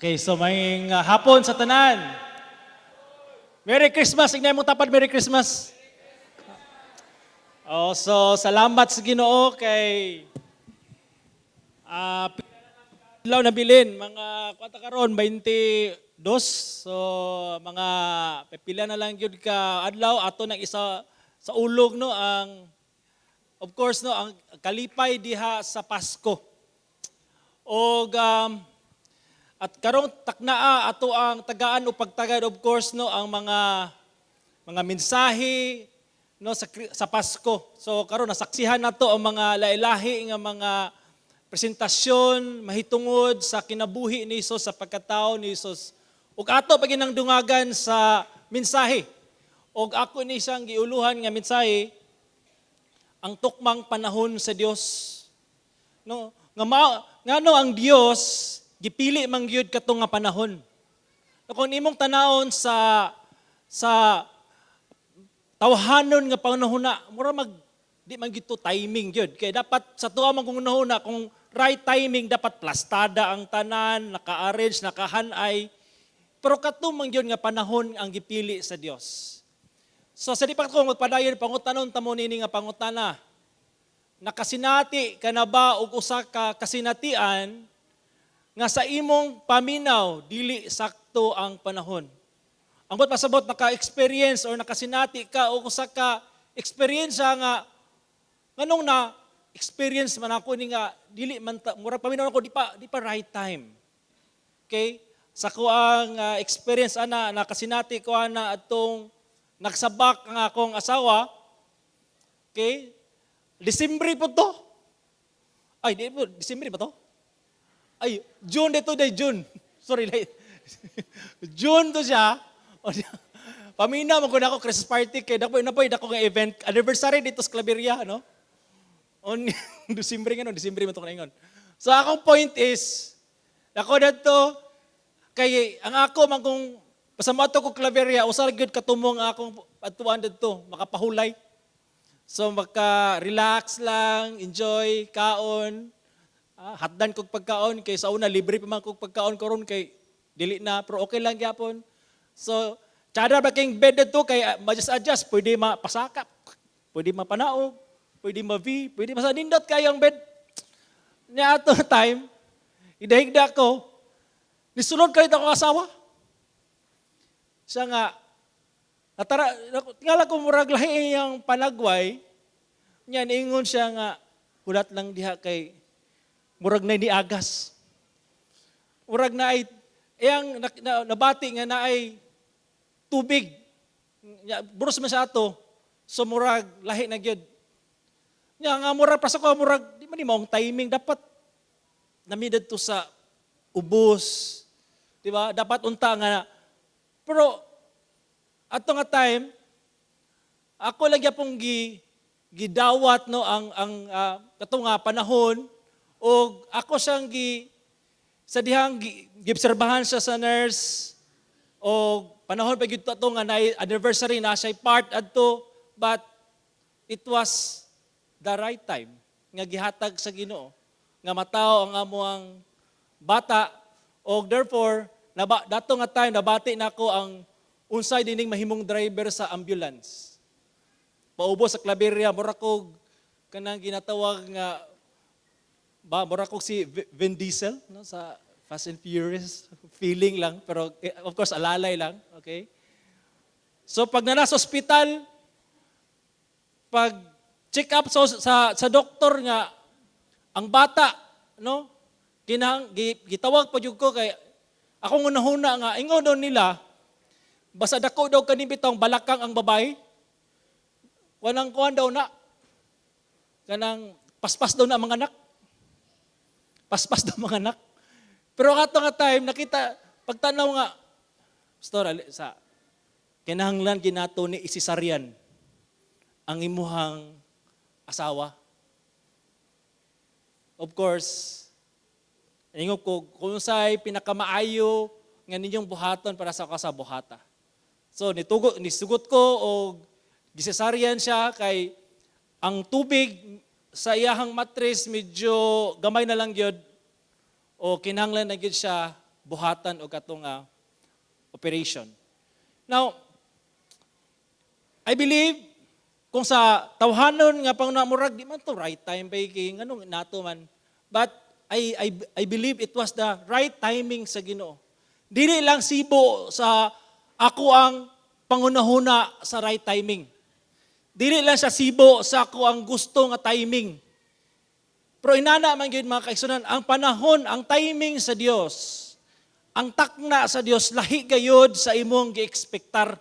Okay, so maayong hapon sa tanan. Merry Christmas! Ingna imong tapad, Merry Christmas! Oh, so salamat sa Ginoo kay adlaw na bilin, mga kwanta karon, 22. So mga pipila na lang gyud ka adlaw ato nang isa sa ulog, no, ang of course, no, ang kalipay diha sa Pasko. Og at karong taknaa, ato ang tagaan o pagtagad, of course, no, ang mga mensahe, no, sa Pasko. So karon nasaksihan nato ang mga lahi-lahi nga mga presentasyon mahitungod sa kinabuhi ni Hesus, sa pagkatao ni Hesus. Ug ato pa ginang dungagan sa mensahe. Og ako ni siyang giuluhan nga mensahe, ang tukmang panahon sa Dios. No, nga ngano ang Dios gipili man gyud kato nga panahon. No, kung imong tanawon sa tawhanon nga panahon na, mura mag di man gyud to timing gyud. Kay dapat sa tuwa man kung na kung right timing, dapat plastada ang tanan, naka-arrange, nakahanay. Pero kato man gyud nga panahon ang gipili sa Dios. So sa di pa ko magpadayon, pangutanon ta mo nini nga pangutana. Nakasinati ka na ba og usa ka kasinatian nga sa imong paminaw dili sakto ang panahon? Ang buot pasabot, naka-experience or nakasinati ka og usa ka experience nga nganong na experience man ako ni nga dili man ta, murag paminaw ako di pa right time. Okay? Sa ko ang experience ana, nakasinati ko ana atong nagsabak ang akong asawa. Okay? Disembre po to. Ay, di po, Disembre ba to? Ay, June dito day, June. Sorry, late. June to siya. O siya. Pamina mo ko na ako Christmas party kay dako na po dako nga event anniversary dito sa Claveria, no? On Disembre nga, no, Disembre man to ingon. So akong point is ako dadto kay ang ako man kung basta moadto ko Claveria, usa ra gyud katumong ang akong adtuan dadto, makapahulay. So maka-relax lang, enjoy, kaon, hatdan kog pagkaon kay sa una libre pa man kog pagkaon, karon kay dili na, pero okay lang gyapon. So tsada ba king bed didto kay adjust adjust, pwede mapasakap, pwede mapanaog, pwede ma-V, pwede masa nindot kayo ang bed. Nya ato time, idahigda ko, nisulod kayo ako asawa. Siya nga, natara, tingala ko murag lahi iyang panagway, nya niingon siya nga, "Hulat lang diha kay murag na ni agas." Murag na ay, iyang nabati nga na ay tubig. Nya, buros man siya ato. So murag lahi na gyud. Nya nga murag pa sa ko murag di man ni maong timing, dapat nami didto sa ubos. Di ba? Dapat unta nga, pero ato nga time ako lang gyapong gidawat, no, ang kato nga panahon og ako siyang gi sa dihang giobserbahan siya sa nurse og panahon pa gyud to nga na anniversary na siya part adto, but it was the right time nga gihatag sa Ginoo nga matawo ang amoang bata. Og therefore dato nga time nabati nako ang unsay dining mahimong driver sa ambulance paubos sa Claveria. Mura kog kanang ginatawag nga ba, mura kog si Vin Diesel, no, sa Fast and Furious, feeling lang, pero of course alalay lang, okay? So pag na nasa ospital, pag check up sa doktor nga ang bata, no, gitawag pa jud ko kay akong unahuna nga ingon daw nila basta dako daw kani bitong balakang ang babae, wanang kuan daw na, kanang paspas daw na mga anak, paspas daw mga anak. Pero kato nga time nakita pagtanaw nga, "Pastor, sa kinahanglan ginato ni i-cesarean ang imuhang asawa." Of course, ingon ko, kung sa'y pinakamaayo nga ninyong buhaton para sa sa buhata. So nitugo, nisugot ko og gi-cesarean siya kay ang tubig sa iyahang matris medyo gamay na lang gyud o kinahanglan na gyud siya. buhatan og katong nga operation. Now, I believe kung sa tawhanon nga panguna, murag di man to right time ba kay nganong nato man. But I believe it was the right timing sa Ginoo. Dili lang sibo sa ako ang pangunahuna sa right timing. Dili lang siya sibo sa ako ang gusto nga timing. Pero inana man gyud, mga kaigsunan, ang panahon, ang timing sa Dios, ang takna sa Dios lahi gayud sa imong gi-ekspektar.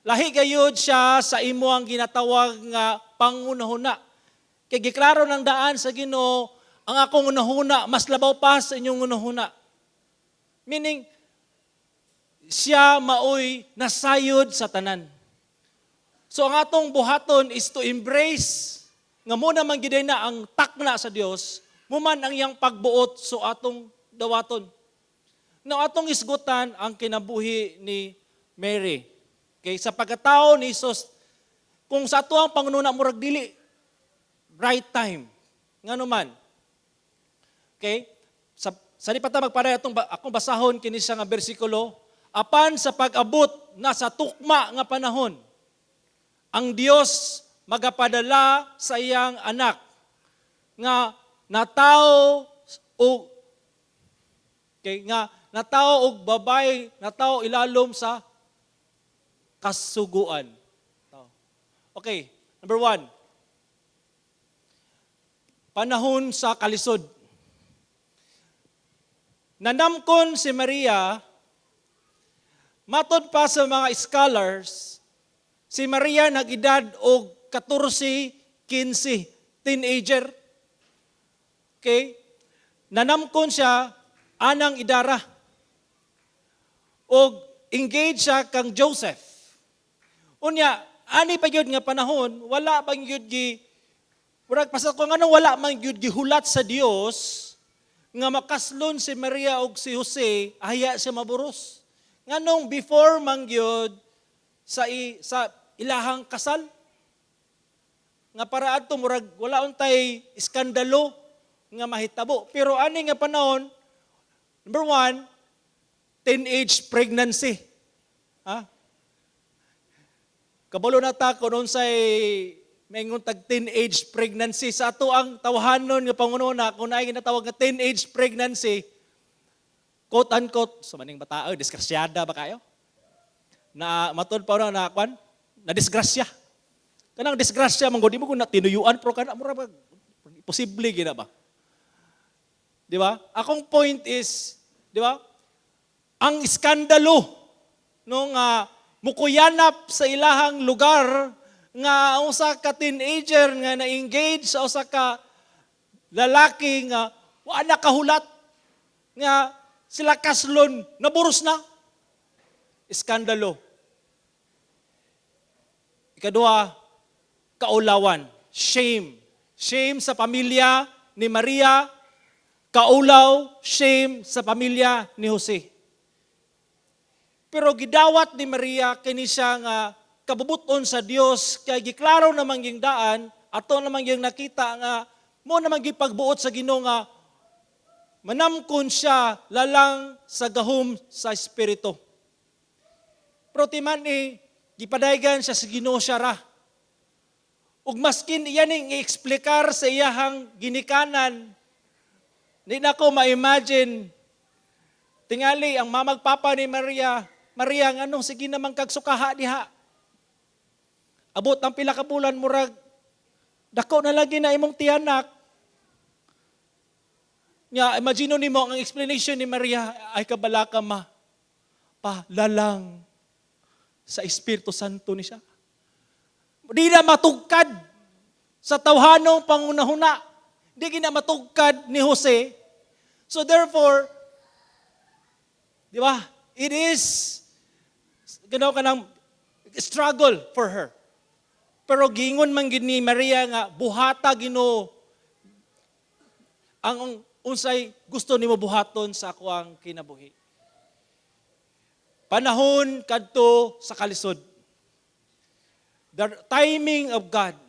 Lahi gayud siya sa imo ang ginatawag nga pangunahuna. Kay giklaro ng daan sa Ginoo, ang akong hunahuna mas labaw pa sa inyong hunahuna. Meaning, siya maoy nasayod sa tanan. So ang atong buhaton is to embrace nga mo naman gid na ang takna sa Dios, mo man ang iyang pagbuot, so atong dawaton. Now atong isgutan ang kinabuhi ni Mary. Okay, sa pagkatao ni Jesus, kung sa ato ang pangununa murag dili right time. Ngano man? Okay? Sa di pa ta magparay, atong akong basahon kini siya nga bersikulo, apan sa pag-abot na sa tukma nga panahon, ang Dios magapadala sa iyang anak nga natawo og, okay, nga natawo og babay, natawo ilalom sa kasuguan. Okay, number 1. Panahon sa kalisod. Nanamkon si Maria, matod pa sa mga scholars, si Maria nag-edad og 14, 15, teenager. Okay? Nanamkon siya anang idara. Og engaged siya kang Joseph. Unya, ani pa gyud nga panahon, wala bang gyud gi murag pasal ko ngano wala man gyud gihulat sa Dios nga makaslon si Maria og si Jose ahya siya maburos. Nganong before man gyud sa ilahang kasal nga para adto murag wala untay iskandalo nga mahitabo. Pero ani nga panahon, number 1, teenage pregnancy. Ha? Kabalo na ta kung unsay maingon tag teenage pregnancy. Sa ato ang tawhanon nga pangununa, kung naay ginatawag nga teenage pregnancy, quote unquote, sa maning bata, oy, disgrasyada ba kayo? Na matod pa na kwan, na disgrasya. Kanang disgrasya man gud, di mo kung na tinuyuan pero kana mura ba posible gina ba? Di ba? Akong point is, di ba? Ang iskandalo no nga mukuyanap sa ilahang lugar nga ang usa ka teenager nga na-engage sa usa ka lalaki nga wa na kahulat nga sila kaslon, naburos na. Iskandalo. Ikaduha, kaulawan, shame. Shame sa pamilya ni Maria, kaulaw, shame sa pamilya ni Jose. Pero gidawat ni Maria kini siya nga kabubuton sa Dios kay giklaro namang yung daan, ato namang yung nakita nga mo namang gipagbuot sa Ginoo nga manamkon siya lalang sa gahom sa Espiritu. Pero timan ni gipadaygan siya sa Ginoo, siya ra. Ug maskin iyan ning i-eksplikar sa iyahang ginikanan, di na ko ma-imagine tingali ang mamagpapa ni Maria, "Maria, nganong sige naman kag sukaha diha? Abot ang pila ka bulan, murag dako na lagi na imong tiyanak." Nya, imagine nimo ang explanation ni Maria, "Ay kabalaka ma, pa lalang sa Espiritu Santo ni siya." Di na matugkad sa tawhanong pangunahuna. Di gina matugkad ni Jose. So therefore, di ba? It is ganaw ka ng struggle for her. Pero gingon man gid ni Maria nga buhata Ginoo ang unsay gusto nimo buhaton sa akoang kinabuhi. Panahon kadto sa kalisod. The timing of God.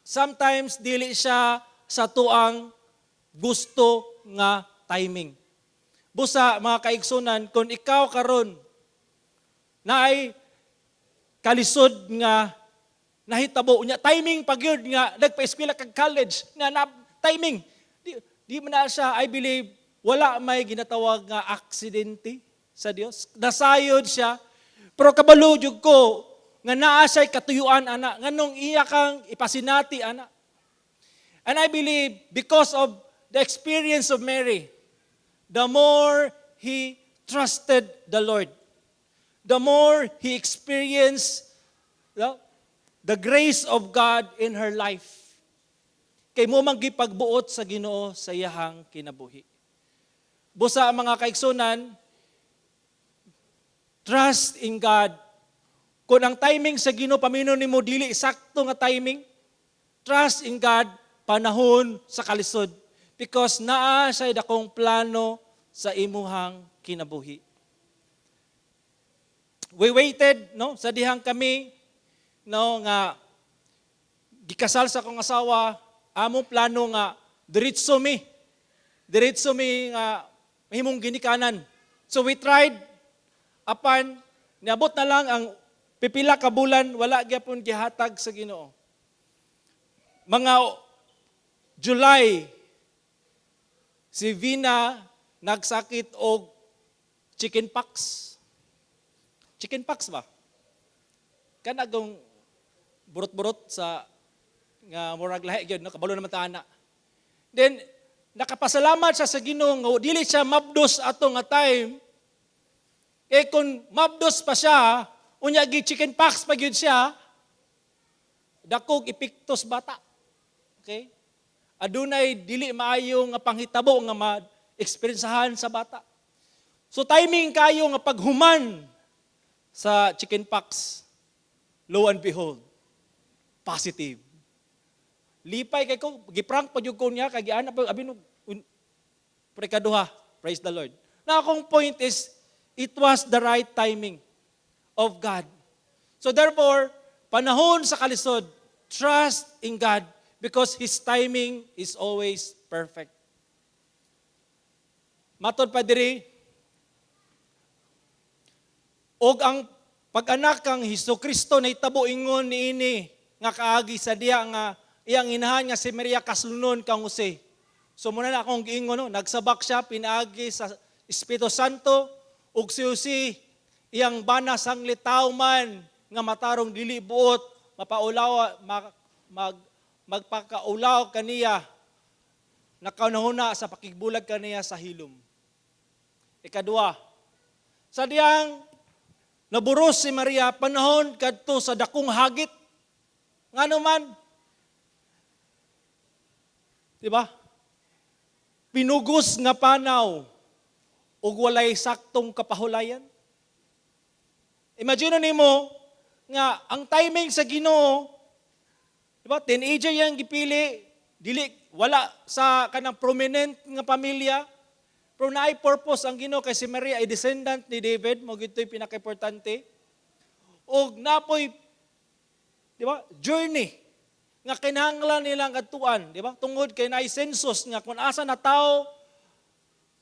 Sometimes dili siya sa tuang gusto nga timing. Busa, mga kaigsunan, kung ikaw karon naay kalisod nga nahitabo nya, timing pa gyud nga nagpa-eskwela kag college nga na timing, di man na siya. I believe wala may ginatawag nga aksidente sa Dios. Nasayod siya, pero kabalo jud ko nga naa siya'y katuyuan ana, nganong iya kang ipasinati ana. And I believe because of the experience of Mary, the more he trusted the Lord, the more he experienced the grace of God in her life. Kay mao man gipagbuot sa Ginoo sa iyahang kinabuhi. Busa, mga kaigsunan, trust in God. Kung ang timing sa Ginoo, paminaw nimo, dili sakto nga timing, trust in God panahon sa kalisod because naa siya dakong plano sa imuhang kinabuhi. We waited, no, sa dihang kami, no, nga gikasal sa akong asawa, among plano nga diretso mi. Diretso mi nga mahimong ginikanan. So we tried, apan niabot na lang ang pipila ka bulan, wala gyapon gihatag sa Ginoo. Mga July, si Vina nagsakit og chicken pox. Chicken pox ba? Kanang burot-burot sa nga murag lahi gyud, no, kabalo naman ta ana. Then nakapasalamat siya sa Ginoo nga dili siya mabdos ato nga time. Eh kung mabdos pa siya, unya gi chicken pox pa gyud siya, dakog epekto sa bata. Okay? Adunay dili maayo nga panghitabo nga ma-experiencehan sa bata. So timing kayo nga paghuman sa chicken pox, lo and behold, positive. Lipay kay ko, giprank pa jud ko niya kay giana pa abi no pre kaduha. Praise the Lord. Na akong point is it was the right timing of God. So therefore, panahon sa kalisod, trust in God because His timing is always perfect. Matod pa diri, og ang pag-anak kang Hesus Kristo nahitabo ingon niini nga kaagi sa diya nga iyang inahan nga si Maria kaslunon kang Jose. So mao na akong giingon, no, nagsabak siya pinaagi sa Espiritu Santo, ug si Jose, iyang bana, sanglit tawo man nga matarong, dili buot mapaulaw magpakaulaw kaniya, nakahunahuna sa pakigbulag kaniya sa hilom. Ikadua, sa diyang naburos si Maria, panahon kadto sa dakong hagit. Ngano man? Di ba? Pinugos nga panaw ug walay saktong kapahulayan. Imagine nimo nga ang timing sa Ginoo, di ba? Teenager yang gipili, dili wala sa kanang prominent nga pamilya, pero naay purpose ang Ginoo kay si Maria ay descendant ni David, mao gito'y pinaka-importante. Og napoy, di ba, journey nga kinahanglan nilang adtuan, di ba? Tungod kay naay census nga kung asa na tao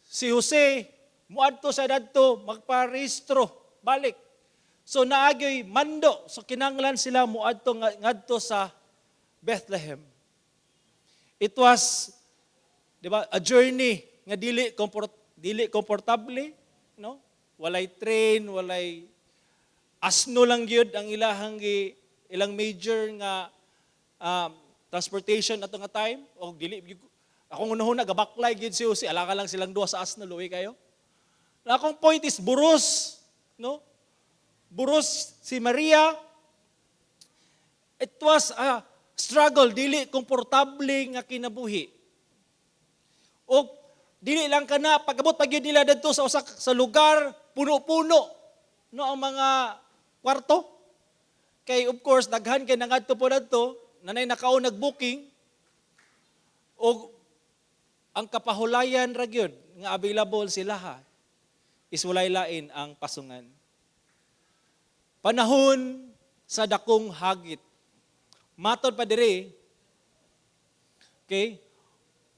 si Jose, muadto sa dadto magparehistro balik. So naagyoy mando, so kinahanglan sila muadto ngadto sa Bethlehem. It was, di ba, a journey nga dili komportable, no? Walay train, walay asno lang gyud ang ilahang ilang major nga transportation ato nga time, o dili akong unahon nagabaklay gyud si Jose, alaka lang silang duha sa asno, luoy kayo. Na akong point is buros, no? Buros si Maria. It was a struggle, dili komportable nga kinabuhi. O dili lang kana, pagabot pag yun nila didto sa usa sa lugar, puno-puno no ang mga kwarto. Kay of course daghan kay nangadto po dadto, nanay nakaon nag-booking, og ang kapahulayan ra gyud nga available sila ha is walay lain ang pasungan. Panahon sa dakong hagit. Matod pa diri, okay?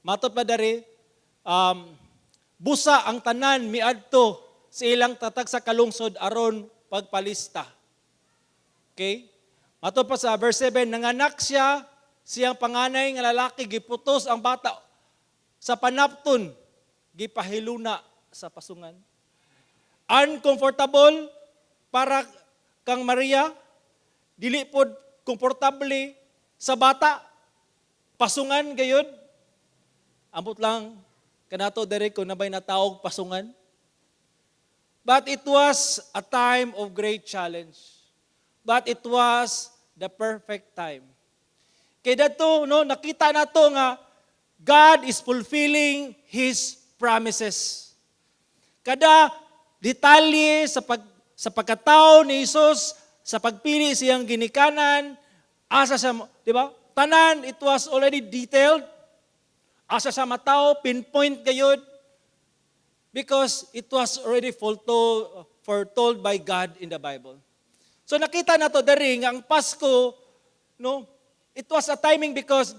Matod pa diri, Busa ang tanan miadto sa ilang tatag sa kalungsod aron pagpalista. Okay? Mato pa sa verse 7, nanganak siya, siyang panganay nga lalaki, giputos ang bata sa panapton, gipahiluna sa pasungan. Uncomfortable para kang Maria, dili pod komportable sa bata, pasungan gayud. Ambot lang kanato diri kung naa bay natawog pasungan. But it was a time of great challenge. But it was the perfect time. Kay dadto, no, nakita nato nga God is fulfilling His promises. Kada detalye sa pagkatao ni Jesus, sa pagpili siyang ginikanan, asa siya, di ba? Tanan, it was already detailed. Asa siya matao, pinpoint gayud. Because it was already foretold by God in the Bible. So nakita nato diri nga ang Pasko, no, it was a timing because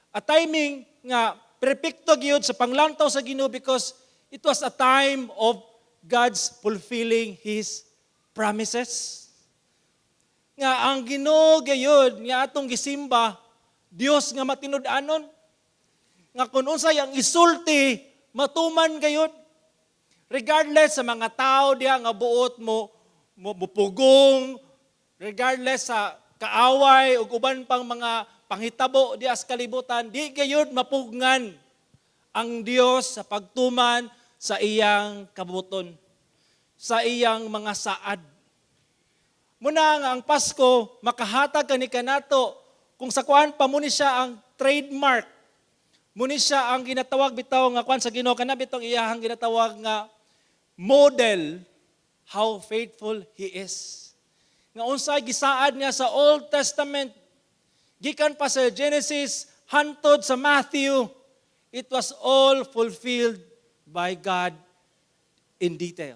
a timing nga perpekto gyud sa panglantaw sa Ginoo because it was a time of God's fulfilling His promises. Nga ang Ginoo gayud nga atong gisimba, Dios nga matinud-anon. Nga kung unsay ang isulti, matuman gayud. Regardless sa mga tao diha nga buot mo mupugong, regardless sa kaaway ug uban pang mga panghitabo diha sa kalibutan, di gayud mapugngan ang Dios sa pagtuman sa iyang kabuton, sa iyang mga saad. Muna nga ang Pasko makahatag kani kanato kung sa kuan pa mao ni siya ang trademark. Mao ni siya ang ginatawag bitaw nga kuan sa Ginoo, kana bitong iyahang ginatawag nga model how faithful He is. Nga unsay gisaad niya sa Old Testament, gikan pa sa Genesis hantod sa Matthew, it was all fulfilled by God in detail.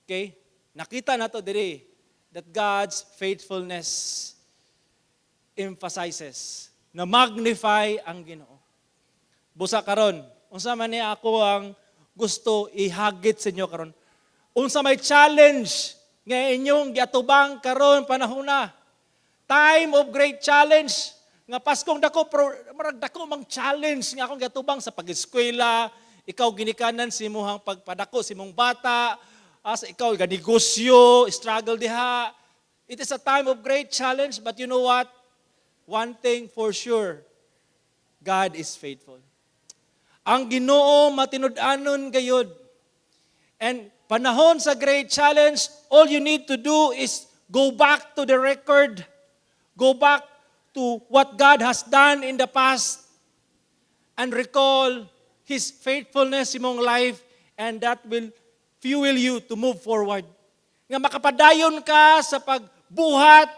Okay? Nakita nato diri that God's faithfulness emphasizes na magnify ang Ginoo. Busa karon, unsa man ni ako ang gusto ihagit sa inyo karon? Unsa may challenge nga inyong giatubang karon panahon na? Time of great challenge nga Paskong dako, pero marag dako mang challenge nga akong giatubang sa pag-eskwela, ikaw ginikanan sa imuhang pagpadako sa imong bata, as ikaw ganegosyo, struggle diha. It is a time of great challenge, but you know what? One thing for sure, God is faithful. Ang Ginoo matinud-anon gayud. And panahon sa great challenge, all you need to do is go back to the record. Go back to what God has done in the past and recall His faithfulness in imong life, and that will fuel you to move forward. Nga makapadayon ka sa pagbuhat,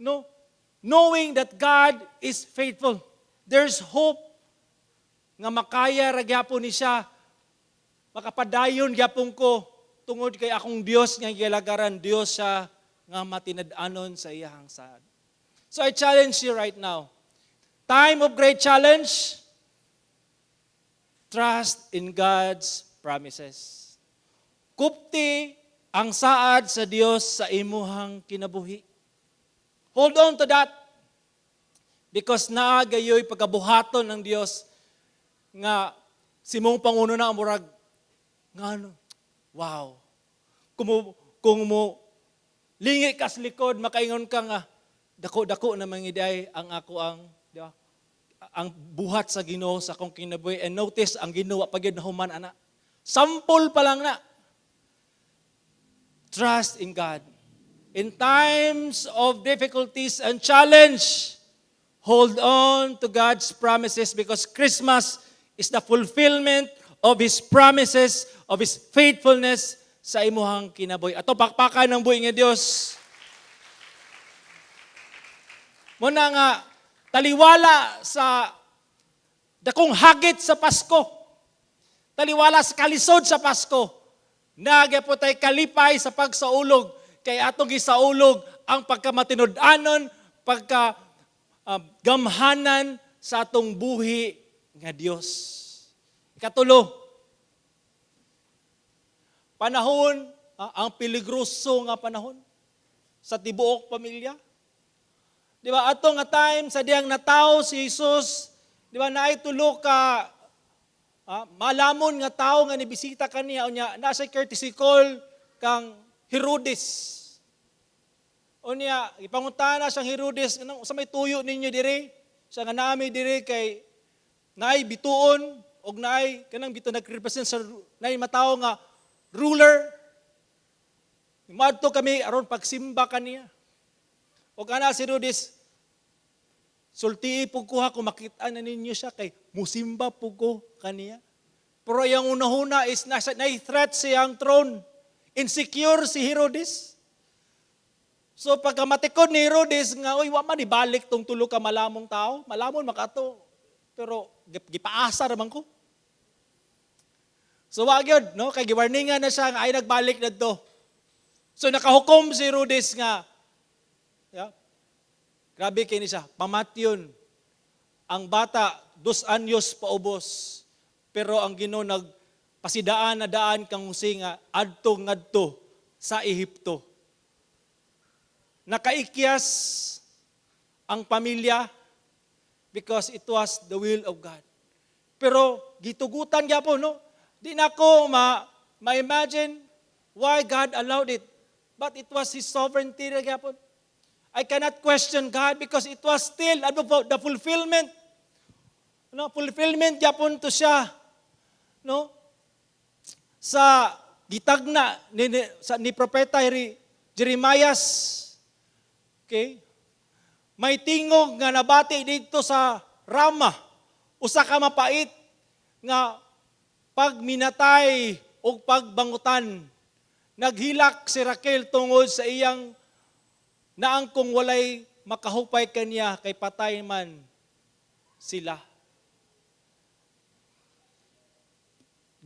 no? Knowing that God is faithful. There's hope nga makaya ra gyapon ni siya, makapadayon gyapon ko tungod kay akong Dios nga gilagaran, Dios siya nga matinad-anon sa iyahang saad. So I challenge you right now. Time of great challenge, trust in God's promises. Kupti ang saad sa Dios sa imuhang kinabuhi. Hold on to that. Because naa gayoy pagkabuhaton ng Dios nga sa imong panghunahuna murag nga ano, wow. Kung mo lingi ka sa likod, makaingon ka nga dako-dako na mangiday ang ako ang, di ba? Ang buhat sa Ginoo sa akong kinabuhi. And notice, ang Ginoo pa gyud nahuman ana. Sample pa lang na. Trust in God. In times of difficulties and challenge, hold on to God's promises because Christmas is the fulfillment of His promises, of His faithfulness sa imuhang kinabuhi. Ato pakpakan ng buhi nga Dios. Muna nga taliwala sa dakong hagit sa Pasko. Taliwala sa kalisod sa Pasko. Naa gyapon tay kalipay sa pagsaulog kay atong gisaulog ang pagkamatinud-anon, pagka gamhanan sa atong buhi nga Dios. Ikatulo, panahon, ang peligroso nga panahon sa tibuok pamilya. Di ba? Ato nga time sa diyang natawo si Jesus, di ba, naay tulo ka malamon nga tao nga nibisita kaniya, unya nasa courtesy call kang Herodes. Unya ipangutana siyang Herodes, "Sa may tuyo ninyo diri?" Siya nga naami diri kay naay bituon og naay kanang bituon nagrepresent sa naay matawo nga ruler. Madto kami aron pagsimba kaniya. Og ana si Herodes, "Sultii pud ko ha kung makita na ninyo siya kay musimba pud ko kaniya." Pero yung unahuna is nasa na threat siyang throne. Insecure si Herodes. So pagkamatikod ni Herodes nga, "Uy, wa man ibalik tong tulo ka malamong tao, malamon makato. Pero gipaasa ra man ko." So wa gyud, no, kay giwarningan na siya nga ay nagbalik nadto. So nakahukom si Herodes nga, yeah, grabe kay ni siya, pamatyon ang bata 2 anyos paubos. Pero ang Ginoo nagpasidaan na daan kang Jose nga adto ngadto sa Ehipto. Nakaikyas ang pamilya because it was the will of God. Pero gitugutan gyapon, no? Di na ko ma ma-imagine why God allowed it. But it was His sovereignty ra gyapon. I cannot question God because it was still the fulfillment. No, fulfillment gyapon to siya. No? Sa gitagna ni propeta Jeremias. Okay? May tingog nga nabati dito sa Rama. Usa ka mapait nga pagminatay o pagbangutan. Naghilak si Raquel tungod sa iyang naangkong walay makahupay kaniya kay patay man sila.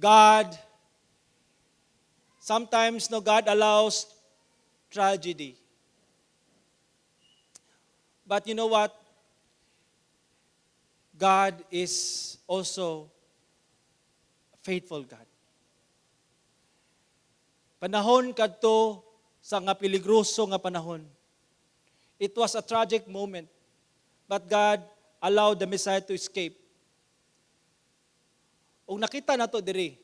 God, sometimes, no, God allows tragedy. But you know what? God is also a faithful God. Panahon kadto sa nga peligroso nga panahon. It was a tragic moment. But God allowed the Messiah to escape. Ug nakita nato diri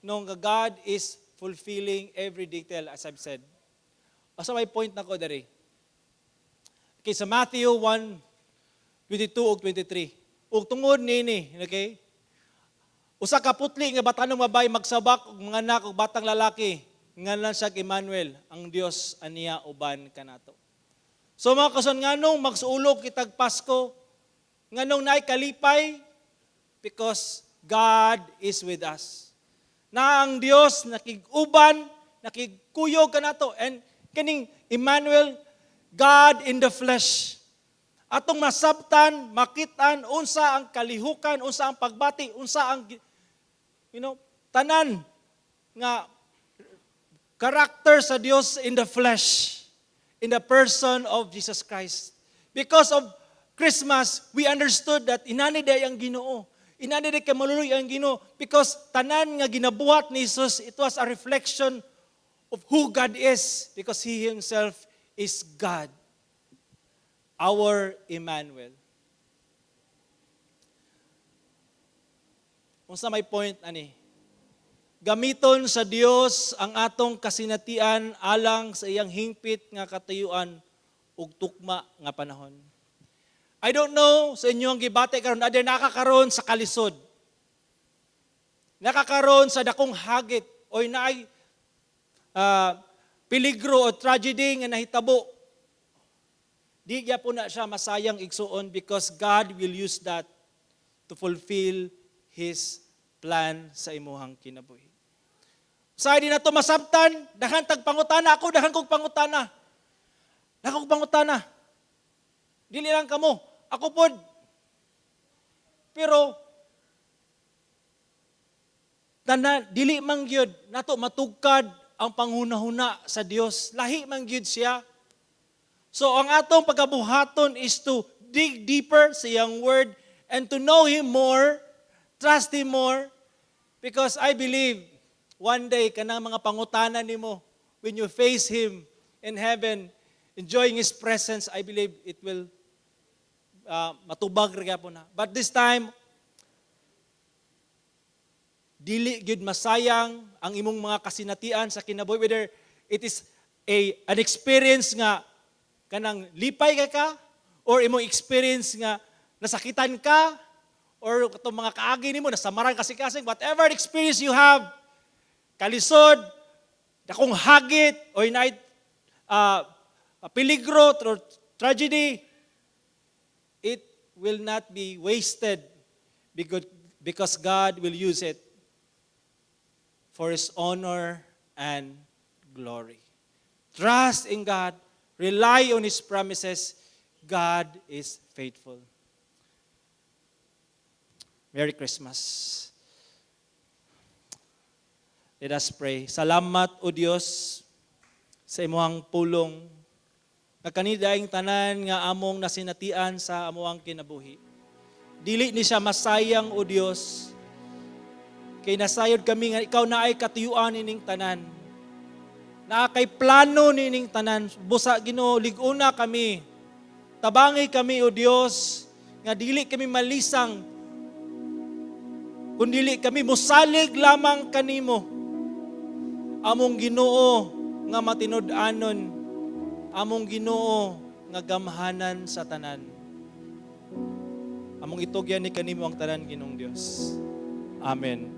no nga God is fulfilling every detail, as I've said. Asa may point nako diri? Okay, sa Matthew 1, 22 ug 23. Ug tungod nini, okay? Usa ka putli nga batanong babae magsabak og manganak og batang lalaki, ngalan siya Emmanuel, ang Dios aniya uban kanato. So mga kason, nganong magsulog kitag Pasko, nganong naay kalipay? Because God is with us. Na ang Dios nakig-uban, nakigkuyog kanato, and kining Emmanuel, God in the flesh. Atong masabtan, makitan unsa ang kalihukan, unsa ang pagbati, unsa ang tanan nga character sa Dios in the flesh, in the person of Jesus Christ. Because of Christmas, we understood that inani day ang Ginoo. Inani day kay maluloy ang Ginoo because tanan nga ginabuhat ni Jesus, it was a reflection of who God is because He Himself is God. Our Emmanuel. Unsa may point ani? Gamiton sa Dios ang atong kasinatian alang sa iyang hingpit nga katuyuan ug tukma nga panahon. I don't know sa inyong gibati karon, adya nakakaroon sa kalisod. Nakakaroon sa dakong hagit o naay peligro o tragedy nga nahitabo. Di gyapon na siya masayang, igsuon, because God will use that to fulfill His plan sa imuhang kinabuhi. Sa di na to masabtan, daghan tag pangutana ako, daghan kog pangutana. Daghan kog pangutana. Dili lang kamo, ako pod. Pero tana dili man gyud nato matugkad ang panghunahuna sa Dios. Lahi man gyud siya. So ang atong pagabuhaton is to dig deeper sa iyang word and to know Him more, trust Him more. Because I believe one day kanang mga pangutana nimo when you face Him in heaven, enjoying His presence, I believe it will matubag ra gyapon na. But this time, dili gyud masayang ang imong mga kasinatian sa kinabuhi, whether it is a an experience nga kanang lipay ka or imong experience nga nasakitan ka or katong mga kaagi nimo nasamaran kasing-kasing, whatever experience you have, kalisod, dakong hagit or night peligro or tragedy, it will not be wasted because God will use it for His honor and glory. Trust in God. Rely on His promises. God is faithful. Merry Christmas. Let us pray. Salamat, O Dios, sa imuhang pulong nga kani diayng tanan nga among nasinatian sa amuang kinabuhi, dili ni siya masayang, O Dios, kay nasayod kami nga ikaw naay katuyuan nining tanan. Naa kay plano nining tanan. Busa, Ginoo, lig-una kami. Tabangi kami, O Dios, nga dili kami malisang kun dili kami musalig lamang kanimo. Among Ginoo nga matinud-anon, among Ginoo nga gamhanan sa tanan. Among itugyan ni kanimo ang tanan, Ginoong Dios. Amen.